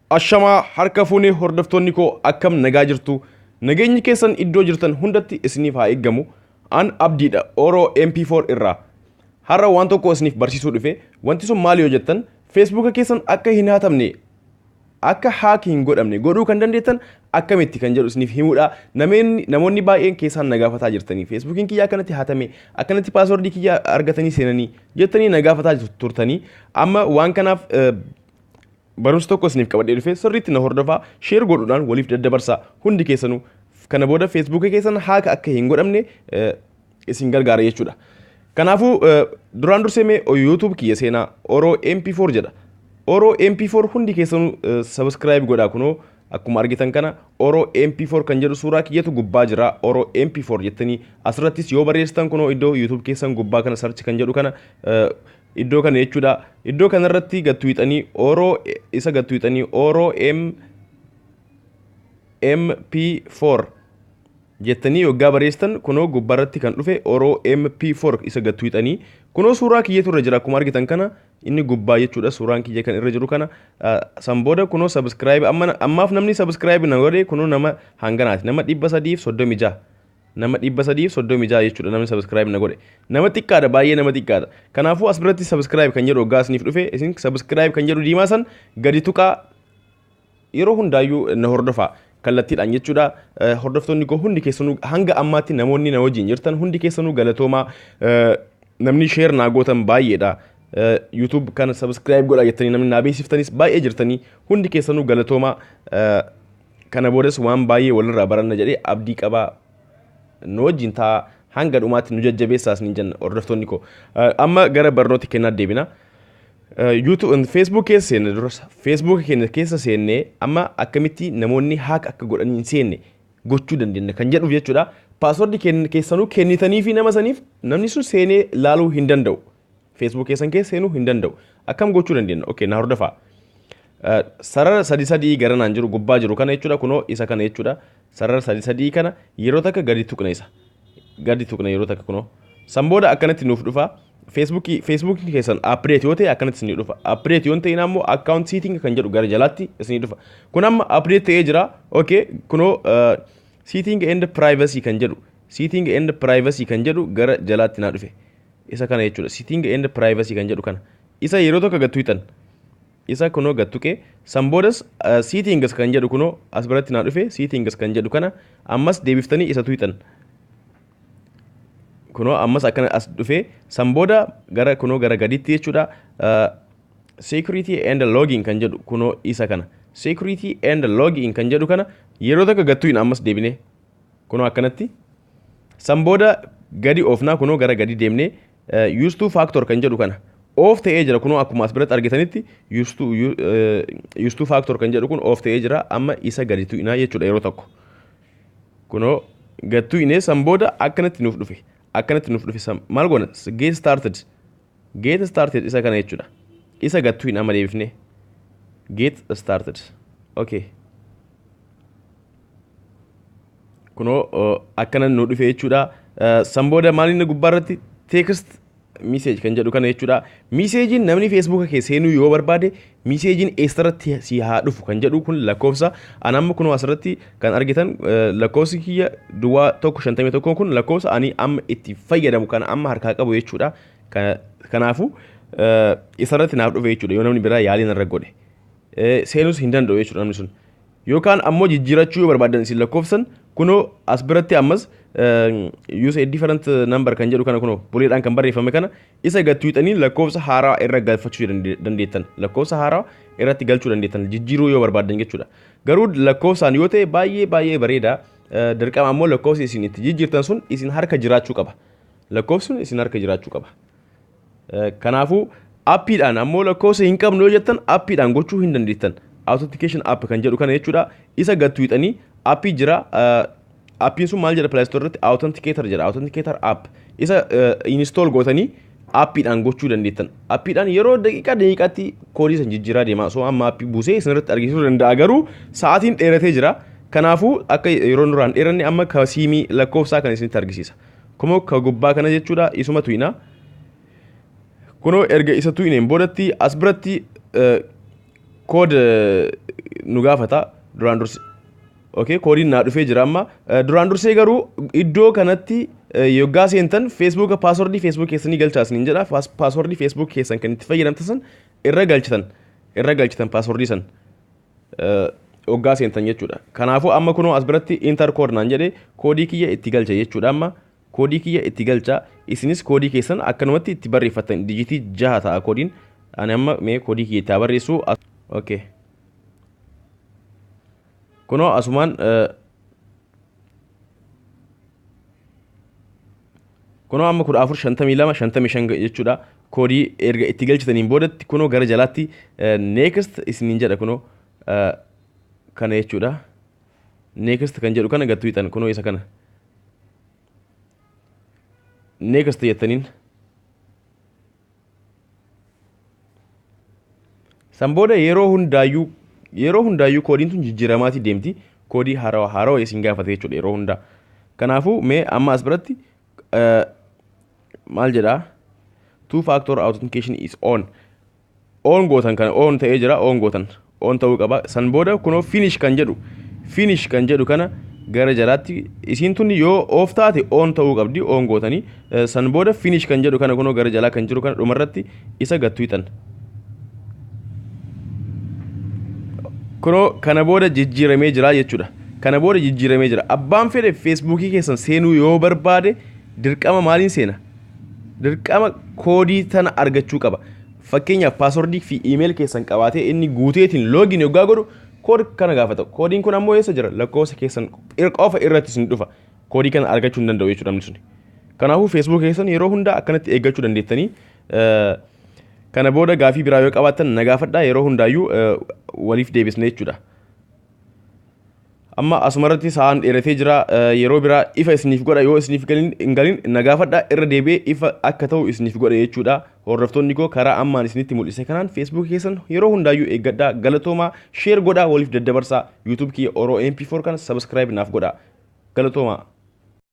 Ashamaa harka fuunee hordoftoonni koo, akkam nagaa jirtu? Nageenyi keessan iddoo jirtan hundatti isiniif haa eeggamu. An Abdiidha, Oro MP4 irraa. Har'a waan tokko isiniif barsiisuu dhufe. Wanti sun maali yoo jettan, Feesbuuka keessan akka hin hatamne, akka hack hin godhamne godhuu kan dandeettan akkamitti kan jedhu isiniif himuudha. Namoonni baay'een keessaan na gaafataa jirtanii, Feesbuukiin kiyya akkanatti hatame, akkanatti passwordii kiyya argatanii seenanii jettanii na gaafataa turtanii. Amma waan kanaaf barumsa tokko isiniif qabadhee dhufe. Sirriitti na hordofaa, share godhuudhaan waliif daddabarsaa hundi keessanuu. Kana booda Feesbuukii keessan hack akka hin godhamne isin gargaara jechuudha. Kanaafuu duraan dursee mee YouTube kiyya seenaa, Oro MP4 jedha. Oro MP4 hundi keessanuu subscribe godhaa. Kunoo akkuma argitan kana Oro MP4 kan jedhu suuraa kiyyatu gubbaa jira. Oro MP4 jettanii asirrattis yoo barreessitan, kunoo iddoo YouTube keessan gubbaa kana search kan jedhu kana, iddoo kana jechuudha. Iddoo kanarratti gattuuxanii Oro isa gattuuxanii Oro M MP4 jettanii yoggaa barreessitan, kunoo gubbaarratti kan dhufe Oro MP4 isa gattuuxanii, kunoo suuraa kiyyatu irra jira akkuma argitan kana, inni gubbaa jechuudha, suuraan kiyya kan irra jiru kana. San booda kunoo subscribe, amma ammaaf namni subscribe na godhe kunoo nama hanganaati, nama 336, nama 336 jechuudha. Namni subscribe na godhe nama xiqqaadha, baay'ee nama xiqqaadha. Kanaafuu as biratti subscribe kan jedhu hoggaa isiniif dhufe, isin subscribe kan jedhu diimaa san gadi tuqaa. Yeroo hundaayyuu na hordofaa kallattiidhaan jechuudha. Hordoftoonni koo hundi keessanuu, hanga ammaatti namoonni na wajjin jirtan hundi keessanuu galatoomaa. Namni share naa gootan baay'eedha. YouTube kana subscribe godhaa jettanii namni naa beeksiftanis baay'ee jirtanii, hundi keessanuu galatoomaa. Kana boodas waan baay'ee walirraa baranna jedhee abdii qabaa. Nu wajjin taa'aa, hanga dhumaatti nu jajjabeessaas ni jenna hordoftoonni koo. Amma gara barnoota kennaa deebina. YouTube, Facebook keessa seenne. Dursa Facebook keenya keessa seennee, amma akkamitti namoonni hack akka godhanii hin seenne gochuu dandeenya kan jedhuuf jechuudha. Passwordii keessanuu kennitanii fi nama saniif namni sun seenee laaluu hin danda'u. Facebook keessan keessa seenuu hin danda'u. Akkam gochuu dandeenya? Okay, na hordofaa. Sarara sadi sadii gara naan jiru gubbaa jiru kana jechuudha, kunoo isa kana jechuudha. Sarara sadi sadii kana yeroo takka gadi tuqna, isa gadi tuqna yeroo takka. Kunoo san booda akkanatti nuuf dhufa. Feesbuukii keessan update yoo ta'e akkanatti isinii dhufa. Update yoo hin ta'in ammoo account setting kan jedhu gara jalaatti isinii dhufa. Kun amma update ta'ee jira. Okay, kunoo setting and privacy kan jedhu, setting and privacy kan jedhu gara jalaatti naa dhufe. Isa kana jechuudha, setting and privacy kan jedhu kana. Isa yeroo tokko gad tuqxan. Isa kunoo gad tuqee, san boodas settings kan jedhu kunoo as biratti naa dhufe. Settings kan jedhu kana ammas deebiftanii isa tuqxan. Kunoo ammas akkana as dhufee, san booda gara kunoo gara gaditti jechuudha, security and login kan jedhu, kunoo isa kana, security and login kan jedhu kana yeroo takka gad tuqna. Ammas deebinee kunoo akkanatti san booda gadi oofnaa. Kunoo gara gadi deemnee use two factor kan jedhu kana off ta'ee jira. Kunoo akkuma as biratti argitanitti use two factor kan jedhu kun off ta'ee jira. Amma isa gadi tuqnaa jechuudha yeroo tokko. Kunoo gad tuqnee, san booda akkanatti nuuf dhufe. Akkanatti nuuf dhufe. San maal goona? Get started, get started, isa kana jechuudha. Isa gad tuqna amma deebifnee get started. Okay, kunoo akkana nu dhufe jechuudha. San booda maal inni gubbaa irratti text message kan jedhu kana jechuudha. Messageiin namni Feesbuuka kee seenuu yoo barbaade messageiin eessarratti si haa dhufu kan jedhu kun lakkoofsa an amma kunoo asirratti kan argitan, lakkoofsi kiyya 0151 kun lakkoofsa ani amma itti fayyadamu kan amma harkaa qabu jechuudha. Kanaafuu isarratti naaf dhufe jechuudha. Yoo namni biraa yaalii narra godhe seenuus hin danda'u jechuudha namni sun. Yookaan ammoo jijjiirachuu yoo barbaadan isin lakkoofsan, kunoo as biratti ammas use a different number kan jedhu kana, kunoo buleedhaan kan barreeffame kana, isa gad tuuxanii lakkoofsa haaraa irra galfachuu dandeettan, lakkoofsa haaraa irratti galchuu dandeettan jijjiiruu yoo barbaadan jechuudha. Garuu lakkoofsaan yoo ta'e baay'ee baay'ee bareeda. Dirqama ammoo lakkoofsi isin itti jijjiirtan sun isin harka jiraachuu qaba. Lakkoofsi sun isin harka jiraachuu qaba. Kanaafuu appiidhaan ammoo lakkoofsa hin qabnu yoo jettan, appiidhaan gochuu hin dandeettan. Authentication app kan jedhu kana jechuudha. Isa gad tuuxanii appii jira. Appiin sun maal jedha? Play Store irratti Authenticator jedha. Authenticator app isa install gootanii appiidhaan gochuu dandeettan. Appiidhaan yeroo daqiiqaa daqiiqaatti koodii san jijjiiraa deema. So amma appii buusee isin irratti argisiisuu danda'a, garuu sa'aatiin dheeratee jira. Kanaafuu akka yeroo nurraan dheeranne amma ka siimii lakkoofsaa kan isinitti argisiisa. Kunoo ka gubbaa kana jechuudha, isuma tuqna. Kunoo erga isa tuqneen boodatti as biratti Code nu gaafata duraan dursi. Okay, koodiin naa dhufee jira amma. Duraan dursee garuu iddoo kanatti yoggaa seentan Feesbuuka passwordii Facebook keessanii galchaa isiniin jedha. Passwordii Facebook keessan kan itti fayyadamtan san irra galchitan. Irra galchitan passwordii san. Yoggaa seentan jechuudha. Kanaafuu amma kunoo as biratti enter code naan jedhe, koodii kiyya itti galcha jechuudha amma. Koodii kiyya itti galcha. Isinis koodii keessan akkanumatti itti barreeffattan, dijitii 6 ta'a koodiin. Ani amma mee koodii kiyya itti haa barreessu. Okay. Kunoo asumaan kunoo amma 14 52 55 jechuudha. Koodii erga itti galchitaniin boodatti kunoo gara jalaatti next isiniin jedha, kunoo kana jechuudha. Next kan jedhu kana gattuu hixan, kunoo isa kana. Next jettaniin. San booda yeroo hundaayyuu koodiin tun jijjiiramaatii deemti. Koodii haarawaa haarawaa isin gaafate jechuudha yeroo hundaa. Kanaafuu mee amma as biratti maal jedhaa? Two factor authentication is on. On gootan, kana on ta'ee jira, on gootan, on ta'uu qaba. San booda kunoo finish kan jedhu kana gara jalaatti, isiin tun yoo off taate on ta'uu qabdi, on gootanii san booda finish kan jedhu kana kunoo gara jalaa kan jiru kana dhumarratti isa gattuu hixan. Kunoo kana booda jijjiiramee jira jechuudha. Kana booda jijjiiramee jira. Abbaan fedhe Feesbuukii keessan seenuu yoo barbaade dirqama maaliin seena? Dirqama koodii tana argachuu qaba. Fakkeenyaaf passwordii fi email keessan qabaatee inni guuteetiin login yoggaa godhu koodii kana gaafata. Koodiin kun ammoo eessa jira? Lakkoofsa keessan qofa irratti isin dhufa. Koodii kana argachuu hin danda'u jechuudha namni suni. Kanaafuu Facebook keessan yeroo hundaa akkanatti eeggachuu dandeettanii. Kana booda gaafii biraa yoo qabaattan na gaafadhaa, yeroo hundaayyuu waliif deebisne jechuudha. Amma asumarratti sa'aan dheeratee jira, yeroo biraa ifa isiniif godha. Yoo isiniif hin galin na gaafadhaa, irra deebi'ee ifa akka ta'u isiniif godha jechuudha. Hordoftoonni koo, karaa ammaan isinitti mul'ise kanaan Facebook keessan yeroo hundaayyuu eeggadhaa. Galatoomaa, share godhaa, waliif daddabarsaa. YouTube kiyya Oro MP4 kana subscribe naaf godhaa. Galatoomaa.